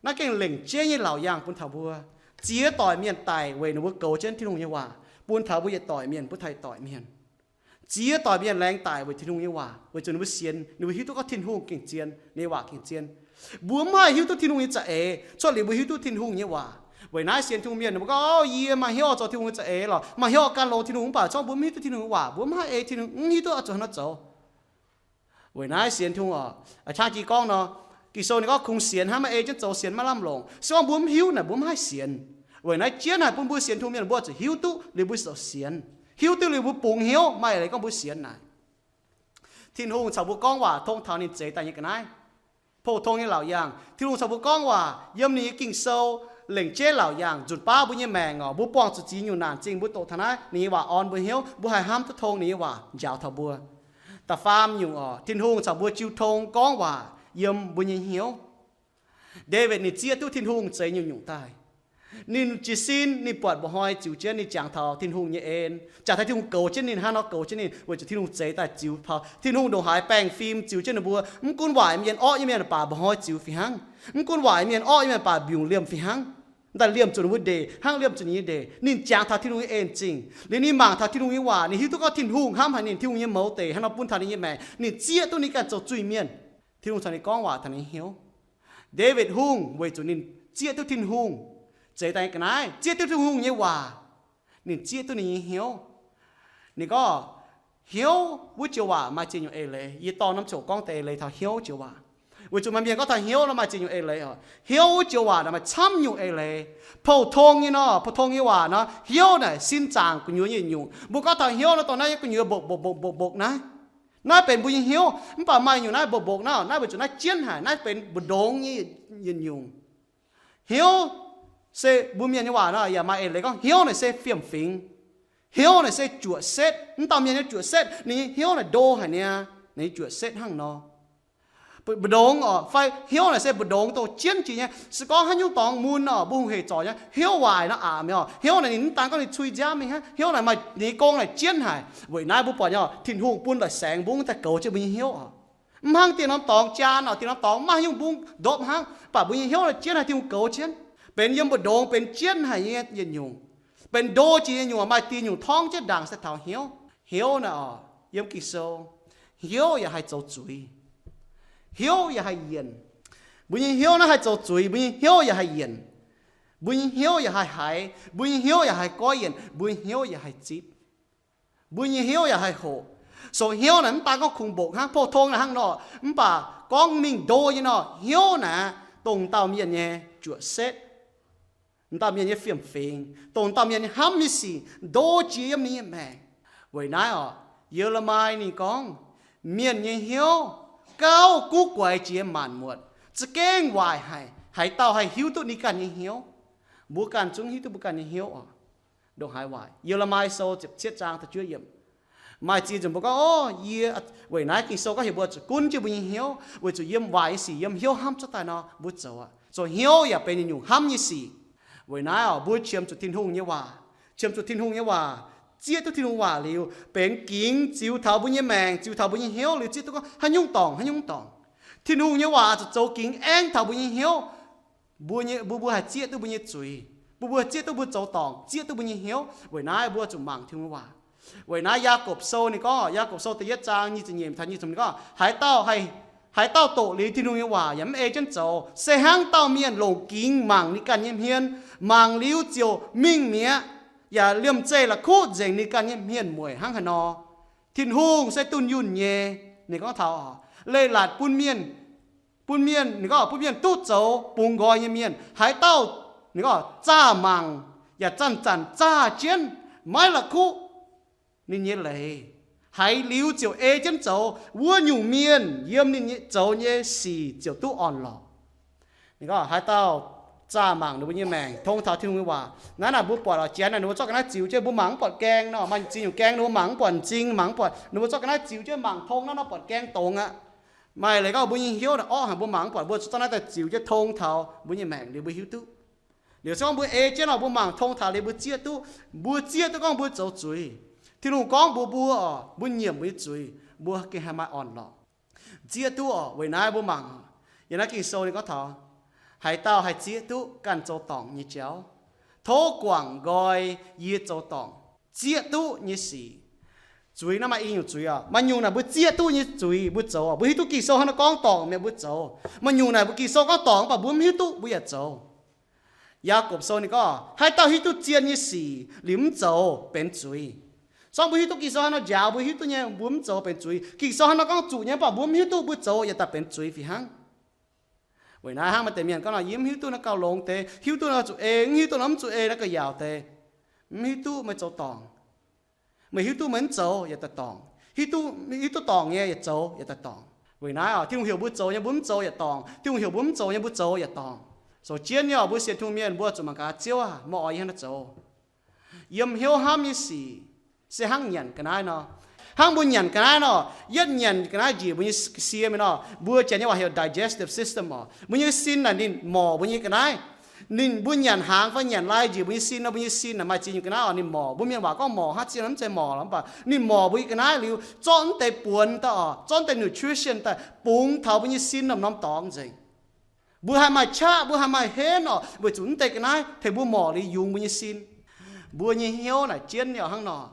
Naaiv gengh lengc jeiv nyei laauc yaangh bun taux mbuo. Ziex doic mienh daic weic ninh mbuo goux jienv Tin-Hungh nyei waac, bun taux mbuo yietc doic mienh, bun taux yietc doic mienh. Ziex doic mienh laengz daic weic Tin-Hungh nyei waac, weic zuqc ninh mbuo sienx, ninh mbuo hiuv duqv gorngv Tin-Hungh gengh zien, ninh nyei waac gengh zien. Mbuo mv haih hiuv duqv Tin-Hungh nyei za'eix cuotv liuz mbuo hiuv duqv Tin-Hungh nyei waac. Weic naaiv sienx Tin-Hungh mienh ninh mbuo gorngv, o, yie maaih hnyouv oix zoux Tin-Hungh nyei za'eix lorqc, maaih hnyouv oix gan longx Tin-Hungh, mv baac se gorngv mbuo mv hiuv duqv Tin-Hungh nyei waac, mbuo mv haih ei Tin-Hungh, mv hiuv duqv oix zuqc hnangv nor zoux. Weic naaiv sienx Tin-Hungh oc, a'jang jiex gorngv nor, Ging-Sou ninh gorngv kungx sienx hnangv, maiv ei jienv zoux sienx maiv lamh longc. Se gorngv mbuo mv hiuv naaic mbuo mv haih sienx. Weic naaiv jienv haic bun mbuo sienx Tin-Hungh mienh mbuo zuqc hiuv duqv liuz mbuo zoux sienx, hiuv duqv liuz mbuo bungx hnyouv, maaih leiz gorngv mbuo sienx naaic. Tin-Hungh caux mbuo gorngv waac tong taux ninh zeix daaih nyei ga'naaiv, pou-tong nyei laauc yaangh. Tin-Hungh caux mbuo gorngv waac yiem ninh nyei Ging-Sou, lengc jeiv laauc yaangh nzunc baav mbuo nyei maengc oc. Mbuo buangh zuqc ziex nyungc naanc zingh mbuo doqc taux naaiv, ninh nyei waac orn mbuo hnyouv, mbuo haih hnamv duqv tong ninh nyei waac njaaux taux mbuo. Da'faam nyungc oc, Tin-Hungh caux mbuo jiu tong gorngv waac yiem mbuo nyei hnyouv. Ndaawitv ninh zieqv duqv Tin-Hungh zeix nyungc-nyungc daaih. Ninh jiez sin ninh buatc mba'hnoi ziux jienv, ninh jangx taux Tin-Hungh nyei en, jangx taux Tin-Hungh goux jienv ninh hnangv nor goux jienv ninh, weic zuqc Tin-Hungh zeix daaih ziux taux, Tin-Hungh ndongc haaix baengh fim ziux jienv ninh mbuo. Mv gunv waaic mienh, orqv nyei mienh, baac mba'hnoi ziux fih hnangv. Mv gunv waaic mienh, orqv nyei mienh, baac mbiungc liemh fih hnangv. Daaih liemh zuqc ninh mbuo ndeic hnangv liemh zuqc ninh nyei ndeic. Ninh jangx taux Tin-Hungh nyei en zingh liuz, ninh mangc taux Tin-Hungh nyei waac, ninh hiuv duqv gorngv Tin-Hungh hnamv haic ninh, Tin-Hungh nyei mouz deic hnangv nor bun taux ninh nyei maengc. Ninh zieqv duqv ninh ganh zoux zuiz-mienh. Tin-Hungh caux ninh gorngv waac taux ninh nyei hnyouv. Ndaawitv Hungh weic zuqc ninh zieqv duqv Tin-Hungh zeix daaih nyei ga'naaiv, zieqv duqv Tin-Hungh nyei waac, ninh zieqv duqv ninh nyei hnyouv. Ninh gorngv, hnyouv wuov joux waac maaih ziex nyungc eix leiz. Yie dorh norm ziouc gorngv deix eix leiz taux hnyouv joux waac, weic zuqc maaih mienh gorngv taux hnyouv nor maaih ziex nyungc eix leiz oc. Hnyouv wuov joux waac naaic maaih camv nyungc eix leiz. Pou-tong nyei nor, pou-tong nyei waac nor, hnyouv naaic sin zaangc gu'nyuoz nyei nyungc. Mbuo gorngv taux hnyouv nor, dongh naaiv nyei gu'nyuoz mbokc mbokc mbokc mbokc mbokc naaiv. Naaiv benx mbuo nyei hnyouv, mv baac maaih nyungc naaiv mbokc mbokc naaiv, naaiv weic zuqc naaiv jienv haic, naaiv benx mbu'ndongx nyei yietc nyungc. Hnyouv se mbuo mienh nyei waac nor yaac maaih eix leiz gorngv hnyouv naaic se fiem-fingx. Hnyouv naaic se juoqc setv. Mv dauh mienh nyei juoqc setv, ninh nyei hnyouv naaic ndo haic niaa. Ninh nyei juoqc setv hnangv nor. Mbu'ndongx oc, fai hnyouv naaic se mbu'ndongx dongh jienv jiex nyei. Se gorngv haaix nyungc dorngx mun oc, mbuo hungh hec zorc nyei, hnyouv waaic nor aqc mi'aqv oc. Hnyouv naaic ninh mv daan gorngv ninh cui nziaamv mingh hnangv, hnyouv naaic maaih ninh nyei gong naaic jienv haic. Weic naaiv mbuo buatc nyei oc, Tin-Hungh bun la'saengx mbungv daaih goux jienv mbuo nyei hnyouv oc. Mv hnangv dieh norm dorngx jaan oc, dieh norm dorngx maiv haaix nyungc mbungv ndopv hnangv, mv baac mbuo nyei hnyouv naaic jienv haic, Tin-Hungh goux jienv, benx yiem mbu'ndongx benx jienv haic nyei yietc nyungc. Benx ndo jiex nyei nyungc, maaih dieh nyungc torngv jienv ndaangc se taux hnyouv. Hnyouv naaic oc, yiem Ging-Sou, hnyouv yaac haih zoux zuiz. Hnyouv yaac haih yienc. Mbuo nyei hnyouv naaiv haih zoux zuiz, mbuo nyei hnyouv yaac haih yienc. Mbuo nyei hnyouv yaac haih haiz, mbuo nyei hnyouv yaac haih goiv yienc, mbuo nyei hnyouv yaac haih zipv. Mbuo nyei hnyouv yaac haih hoqc. So hnyouv naaic mv daan gorngv kungx-mboqc hnangv, pou-tong naaic hnangv nor, mv baac gorngv mingh ndo nyei nor, hnyouv naaic dongh dauh mienh nyei juoqc setv, dauh mienh nyei fiem-fingx, dongh dauh mienh nyei hnamv nyei sic, ndo jiex yiem ninh nyei maengc. Weic naaiv oc, Ye^le^mi ninh gorngv, mienh nyei hnyouv gauh guv guaix jiex maanc muotc, za'gengh waaic haic. Haaix dauh haih hiuv duqv ninh ganh nyei hnyouv? Mbuo ganh zungv hiuv duqv mbuo ganh nyei hnyouv oc. Ndongc haaix waaic. Ye^le^mi Sou ziepc cietv zaang da'juov yiemc. Maaih ziex nzunc mbuo gorngv, o, yie, weic naaiv Ging-Sou gorngv heuc mbuo zuqc gunv jienv mbuo nyei hnyouv, weic zuqc yiem waaic nyei sic yiem hnyouv hnamv cuotv daaih nor, mbuo zoux aqv. Zoux hnyouv yaac benx yietc nyungc hnamv nyei sic. Weic naaiv oc, mbuo qiemx zuqc Tin-Hungh nyei waac, qiemx zuqc Tin-Hungh nyei waac, zieqv duqv Tin-Hungh waac liuz, benx gingx ziux taux mbuo nyei maengc, ziux taux mbuo nyei hnyouv liuz, zieqv duqv gorngv haaix nyungc dorngc, haaix nyungc dorngc. Tin-Hungh nyei waac oix zuqc zoux gingx aengv taux mbuo nyei hnyouv. Mbuo nyei, mbuo, mbuo haih zieqv duqv mbuo nyei zuiz. Mbuo, mbuo zieqv duqv mbuo zoux dorngc, zieqv duqv mbuo nyei hnyouv. Weic naaiv mbuo zuqc mangc Tin-Hungh nyei waac. Weic naaiv Yaagorpc Sou ninh gorngv, Yaagorpc Sou da'yietv zaang nyic ziepc nyeic taux nyic ziepc gorngv, haaix dauh haih, haaix dauh doqc liuz Tin-Hungh nyei waac yaac mv ei jienv zoux, se hnangv dauh mienh longc gingx mangc ninh ganh nyei hmien, mangc liuz ziouc mingh mi'aqv, yaac liemh zeih la'kuqv nzengc ninh ganh nyei hmien mueic hnangv haaix nor. Tin-Hungh se dunh yunh nyei. Ninh gorngv taux leiz-latc bun mienh, bun mienh, ninh gorngv bun mienh duqv zoux bungx nqoi nyei mienh. Haaix dauh, ninh gorngv zaah mangc, yaac zanc-zanc zaah jienv, maiv la'kuqv ninh nyei leiz, haiz liuz ziouc ei jienv zoux, wuov nyungc mienh yiem ninh nyei zoux nyei sic ziouc duqv orn-lorqc. Ninh gorngv haaix dauh zaah mangc ninh mbuo nyei maengc, tong taux Tin-Hungh nyei waac. Naaiv naaic mbuo buatc oc, janx naaic ninh mbuo zorqv ga'naaiv ziux jienv, mbuo mangc mv buatc gaeng nor, maaih ziex nyungc gaeng ninh mbuo mangc mv buatc m'zing, mangc mv buatc, ninh mbuo zorqv ga'naaiv ziux jienv mangc tong naaiv nor buatc gaeng dongz aqv. Maaih leiz gorngv mbuo nyei hnyouv naaic orqv haic, mbuo mangc mv buatc, mbuo zuqc zorqv naaiv daaih ziux jienv tong taux mbuo nyei maengc liuz mbuo hiuv duqv. Liuz se gorngv mbuo ei jienv oc, mbuo mangc tong taux liuz mbuo zieqv duqv, mbuo zieqv duqv gorngv mbuo zoux zuiz. Tin-Hungh gorngv mbuox mbuo oc, mbuo nyiemc mbuo nyei zuiz, mbuo gengh haih maaih orn-lorqc. Zieqv duqv oc. Weic naaiv mbuo mangc, yiem naaiv Ging-Sou ninh gorngv taux, haaix dauh haih zieqv duqv ganh zoux dorngc nyei jauv? Tov guangc nqoi yie zoux dorngc, zieqv duqv nyei sic. Zuiz naaiv maaih i nyungc zuiz oc. Maaih nyungc naaic mbuo zieqv duqv nyei zuiz mbuo zoux oc. Mbuo hiuv duqv Ging-Sou hnangv naaiv gorngv dorngc mi'aqv mbuo zoux. Maaih nyungc naaic mbuo Ging-Sou gorngv dorngc mv baac mbuo mv hiuv duqv mbuo yaac zoux. Yaagorpc Sou ninh gorngv, haaix dauh hiuv duqv zien nyei sic liuz mv zoux benx zuiz. Se gorngv mbuo hiuv duqv Ging-Sou hnangv nor njaaux mbuo hiuv duqv nyei, mbuo mv zoux benx zuiz. Ging-Sou hnangv nor gorngv zuqc nyei mv baac mbuo mv hiuv duqv mbuo zoux yaac daaih benx zuiz fih hnangv. Weic naaiv hnangv maaih deix mienh gorngv nor, yie mv hiuv duqv naaiv gauh longx deix, hiuv duqv naaiv zuqc ei, mv hiuv duqv naaiv mv zuqc ei, naaiv ga'yaauc deix. Mv hiuv duqv meih zoux dorngc. Meih hiuv duqv meih mv zoux yaac daaih dorngc. Hiuv duqv, hiuv duqv dorngc nyei yaac zoux yaac daaih dorngc. Weic naaiv oc, Tin-Hungh heuc mbuo zoux nyei mbuo mv zoux yaac dorngc. Tin-Hungh heuc mbuo mv zoux nyei mbuo zoux yaac dorngc. Zoux jienv nyei oc, mbuo sienx Tin-Hungh mienh mbuo zuqc mangc gaax, Ziouv aah, meih oix yie hnangv naaiv zoux. Yiem hnyouv hnamv nyei sic se hnangv nyanc ga'naaiv nor. Hnangv mbuo nyanc ga'naaiv nor, yietv nyanc ga'naaiv njiec mbuo nyei sie mingh nor, mbuo janx nyei waac heuc digestive system oc. Mbuo nyei sin naaic ninh morc mbuo nyei ga'naaiv. Ninh mbuo nyanc hnaangx fai nyanc lai njiec mbuo nyei sin nor, mbuo nyei sin naaic maaih ziex nyungc ga'naaiv oc, ninh morc. Mbuo mienh waac gorngv morc hnangv, ziex nyungc mv zeiz morc lorqc, mv baac ninh morc mbuo nyei ga'naaiv liuz, zorqv naaiv deix buonx daaih oc, zorqv naaiv deix nutrition daaih bungx taux mbuo nyei sin norm-norm dorngx nzengc. Mbuo haih maaih qaqv, mbuo haih maaih henv oc, weic zuqc naaiv deix ga'naaiv tengx mbuo morc liuz yungz mbuo nyei sin. Mbuo nyei hnyouv naaic jienv nyei oc hnangv nor.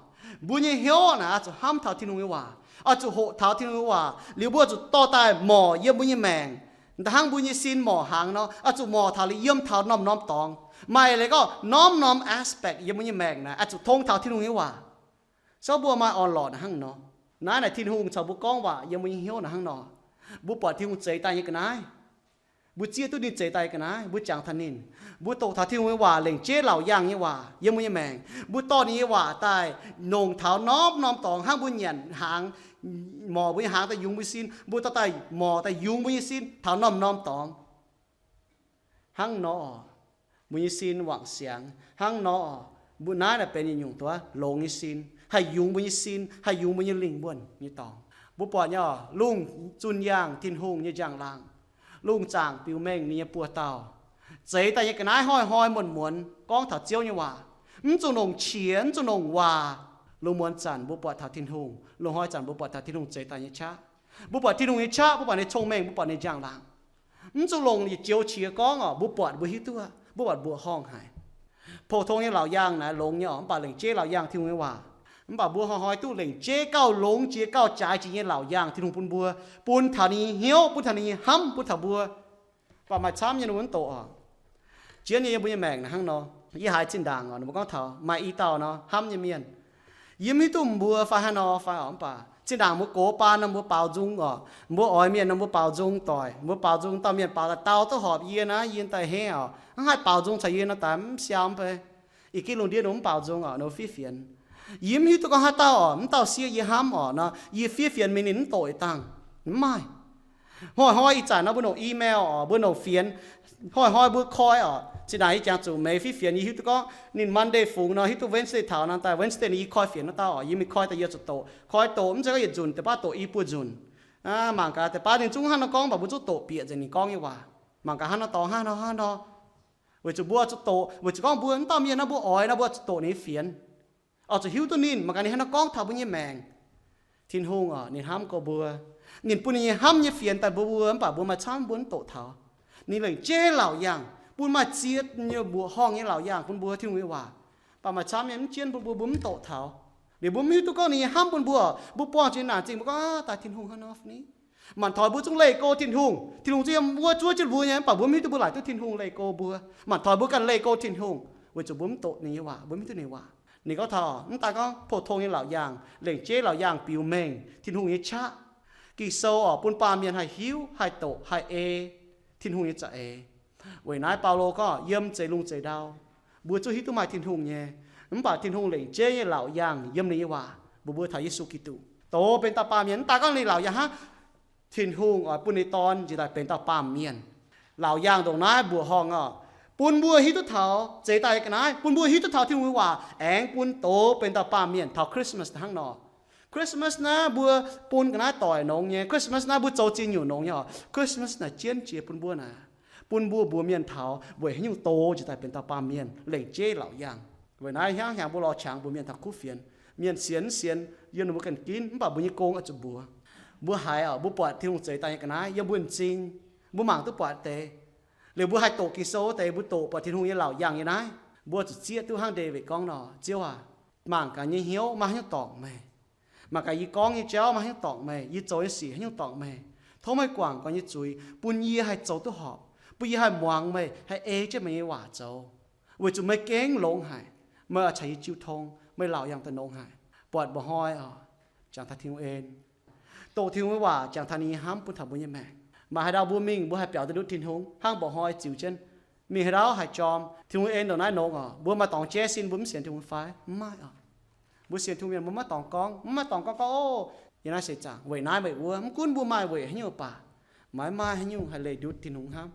Mbuo nyei hnyouv naaic oix zuqc hnamv taux Tin-Hungh nyei waac, oix zuqc hoqc taux Tin-Hungh nyei waac liuz, mbuo zuqc dorh daaih morc yiem mbuo nyei maengc. Hnangv mbuo nyei sin morc hnaangx nor, oix zuqc morc taux liuz yiem taux norm-norm dorngx. Maaih leiz gorngv norm-norm aspect yiem mbuo nyei maengc naaic oix zuqc tong taux Tin-Hungh nyei waac. Se gorngv mbuo maaih orn-lorqc naaic hnangv nor. Naaiv naaic Tin-Hungh caux mbuo gorngv waac yiem mbuo nyei hnyouv naaic hnangv nor. Mbuo buatc Tin-Hungh zeix daaih nyei ga'naaiv, mbuo zieqv duqv ninh zeix daaih ga'naaiv, mbuo jangx taux ninh. Mbuo doqc taux Tin-Hungh nyei waac lengc jeiv laauc yaangh nyei waac yiem mbuo nyei maengc. Mbuo dorh ninh nyei waac daaih nongc taux norm-norm dorngx hnangv mbuo nyanc hnaangx, morc mbuo nyei hnaangx daaih yungz mbuo sin, mbuo dorh daaih morc daaih yungz mbuo nyei sin taux norm-norm dorngx. Hnangv nor, mbuo nyei sin wangc siangx. Hnangv nor, Mbuo naaiv naaic benx yietc nyungc duqv longx nyei sin, haih yungz mbuo nyei sin, haih yungz mbuo nyei lingh wuonh nyei dorngx. Mbuo buatc nyei oc, lungh zunh yaangh Tin-Hungh nyei njang-laangc, lungh zaangc biux mengh ninh nyei buoz-dauh. Zeix daaih nyei ga'naaiv hnoi-hnoi muonz-muonz gorngv taux Ziouv nyei waac. Mv zuqc longc qiex, mv zuqc longc waac. Lungh muonz zanc mbuo buatc taux Tin-Hungh, lungh hnoi zanc mbuo buatc taux Tin-Hungh zeix daaih nyei qaqv. Mbuo buatc Tin-Hungh nyei qaqv, mbuo buatc ninh nyei cong-mengh, mbuo buatc ninh njang-laangc. Mv zuqc longc yietc joux qiex gorngv oc, mbuo buatc mbuo hiuv duqv, mbuo buatc mbuoqc horngh haic. Pou-tong nyei laauc yaangh naaic longx nyei oc, mv baac lengc jeiv laauc yaangh Tin-Hungh nyei waac. Mv baac mbuo hnoi-hnoi duqv lengc jeiv gauh longx jiex gauh jaaix jiex nyei laauc yaangh Tin-Hungh bun mbuo, bun taux ninh nyei hnyouv, bun taux ninh nyei hnamv, bun taux mbuo. Mv baac maaih camv nyei ninh mbuo mv doqc oc. Jienv nyei yiem mbuo nyei maengc naaic hnangv nor, yie haiz zinh ndaangc oc, ninh mbuo gorngv taux maaih i dauh nor hnamv nyei mienh, yie mv hiuv duqv mbuo fai haaix nor fai oc, mv baac zinh ndaangc mbuo gox baan nor mbuo baaux nzung oc, mbuo oix mienh nor mbuo baaux nzung doic, mbuo baaux nzung dauh mienh baaux daaih dau duqv horpc yie naaiv, yie daaih heh oc, hnangv haih baaux nzung caux yie nor daaih mv siau mv bei. Ih gitv lungh ndiev ninh mv baaux nzung oc, ninh fiev fienx. Yie mv hiuv duqv gorngv haaix dauh oc, mv dauh sieqv yie hnamv oc nor, yie fiev fienx mingh ninh mv doqc yietc dangh. Mv maaih. Hnoi-hnoi ih zanc nor mbuo nongc email oc, mbuo nongc fienx. Hnoi-hnoi mbuo koi oc. Zinh ndaangc yie jangx zuqc Mei fiev fienx, yie hiuv duqv gorngv ninh Monday fungx nor, hiuv duqv Wednesday taux nor, daaih Wednesday ninh yie koi fienx wuov dauh oc, yie mingh koi daaih yie zuqc doqc. Koi doqc mv zeiz gorngv yietc nzunc, deix baav doqc i buo nzunc. Mangc gaax deix baav ninh zungv hnangv nor gorngv, mv baac mbuo zungv doqc bieqc nzengc ninh gorngv nyei waac. Mangc gaax hnangv nor dorngx hnangv nor hnangv nor. Weic zuqc mbuo zuqc doqc, weic zuqc gorngv mbuo mv dauh mienh nor mbuo oix nor mbuo zuqc doqc ninh nyei fienx. Oix zuqc hiuv duqv ninh, mangc gaax ninh hnangv nor gorngv taux mbuo nyei maengc. Tin-Hungh oc, ninh hnamv go mbuo. Ninh bun ninh nyei hnamv nyei fienx daaih mbuo, mbuo mv baac mbuo maaih camv mbuo mv doqc taux. Ninh lengc jeiv laauc yaangh bun maaih ziex nyei mbuoqc horngh nyei laauc yaangh bun mbuo Tin-Hungh nyei waac. Mv baac maaih camv nyei mv jienv bun mbuo, mbuo mv doqc taux. Liuz mbuo mv hiuv duqv gorngv ninh nyei hnamv bun mbuo, mbuo buangh zuqc naanc zingh mbuo gorngv, Aav, daaih Tin-Hungh hnangv nor fai ni? Manc toix mbuo zungv leih go Tin-Hungh, Tin-Hungh zungv yiem wuov zuov jienv mbuo nyei, mv baac mbuo mv hiuv duqv mbuo laaic duqv Tin-Hungh leih go mbuo. Manc toix mbuo ganh leih go Tin-Hungh, weic zuqc mbuo mv doqc ninh nyei waac, mbuo mv hiuv duqv ninh nyei waac. Ninh gorngv taux mv daaih gorngv pou-tong nyei laauc yaangh, lengc jeiv laauc yaangh biux mengh Tin-Hungh nyei qaqv. Ging-Sou oc, bun baamh mienh haih hiuv, haih doqc, haih ei Tin-Hungh nyei za'eix. Weic naaiv Baulo gorngv yiem zeix lungh zeix ndau, mbuo zungv hiuv duqv maaih Tin-Hungh nyei, mv baac Tin-Hungh lengc jeiv nyei laauc yaangh yiem ninh nyei waac mbuox mbuo taux Yesu Giduc. Doz benx dauh baamh mienh, mv daaih gorngv ninh laauc yaangh hnangv, Tin-Hungh oix bun ninh nyei Dorn njiec daaih benx dauh baamh mienh. Laauc yaangh ndongc naaiv mbuoqc horngh oc, bun mbuo hiuv duqv taux, zeix daaih ga'naaiv bun mbuo hiuv duqv taux Tin-Hungh nyei waac, aengx bun doz benx dauh baamh mienh taux Christmas hnangv nor. Christmas naaiv mbuo bun ga'naaiv doic nongx nyei, Christmas naaiv mbuo zoux ziex nyungc nongx nyei oc. Christmas naaic jienv jiex bun mbuo naaic, bun mbuo mbuox mienh taux weic haaix nyungc doz njiec daaih benx dauh baamh mienh lengc jeiv laauc yaangh. Weic naaiv hnangv hnyangx mbuo lorz qangx mbuox mienh taux kuv fienx. Mienh sienx mv sienx yiem ninh mbuo ganh ginv, mv baac mbuo nyei gong oix zuqc mbuox. Mbuo haiz oc, mbuo buatc Tin-Hungh zeix daaih nyei ga'naaiv yiem mbuo m'zing, mbuo mangc duqv buatc deix. Liuz mbuo haih doqc Ging-Sou wuov deix, mbuo doqc buatc Tin-Hungh nyei laauc yaangh nyei naaiv, mbuo zuqc zieqv duqv hnangv Ndaawitv gorngv nor, Ziouv aac, mangc gaax yie nyei hnyouv maaih haaix nyungc dorngc meih. Mangc gaax yie gorngv nyei jauv maaih haaix nyungc dorngc meih, yie zoux nyei sic haaix nyungc dorngc meih. Tov meih guangc gaax yie nyei zuiz, bun yie haih zoux duqv horpc, bun yie haih muangx meih, haih ei jienv meih nyei waac zoux. Weic zuqc meih gengh longx haic, meih oix caux yie jiu tong, meih laauc yaangh daaih nongx haic. Buatc mba'hnoi oc, jangx taux Tin-Hungh en, doqc Tin-Hungh nyei waac, jangx taux ninh nyei hnamv bun taux mbuo nyei maengc. Maaih haaix ndau mbuo mingh mbuo haih biaux duqv ndutv Tin-Hungh hnangv mba'hnoi ziux jienv. Mingh haaix ndau haih jorm, Tin-Hungh en ndongc naaiv nongx oc. Mbuo maaih dorngx jaiv sin mbuo mv sienx Tin-Hungh fai? Mv maaih oc. Mbuo sienx Tin-Hungh mienh mbuo maiv dorngx gorngv, mv maaih dorngx gorngv gorngv, Ov, yie naaiv seix zaangc weic naaiv weic wuov, mv gunv mbuo maaih weic haaix nyungc baac, maiv maaih haaix nyungc haih leih ndutv Tin-Hungh hnamv.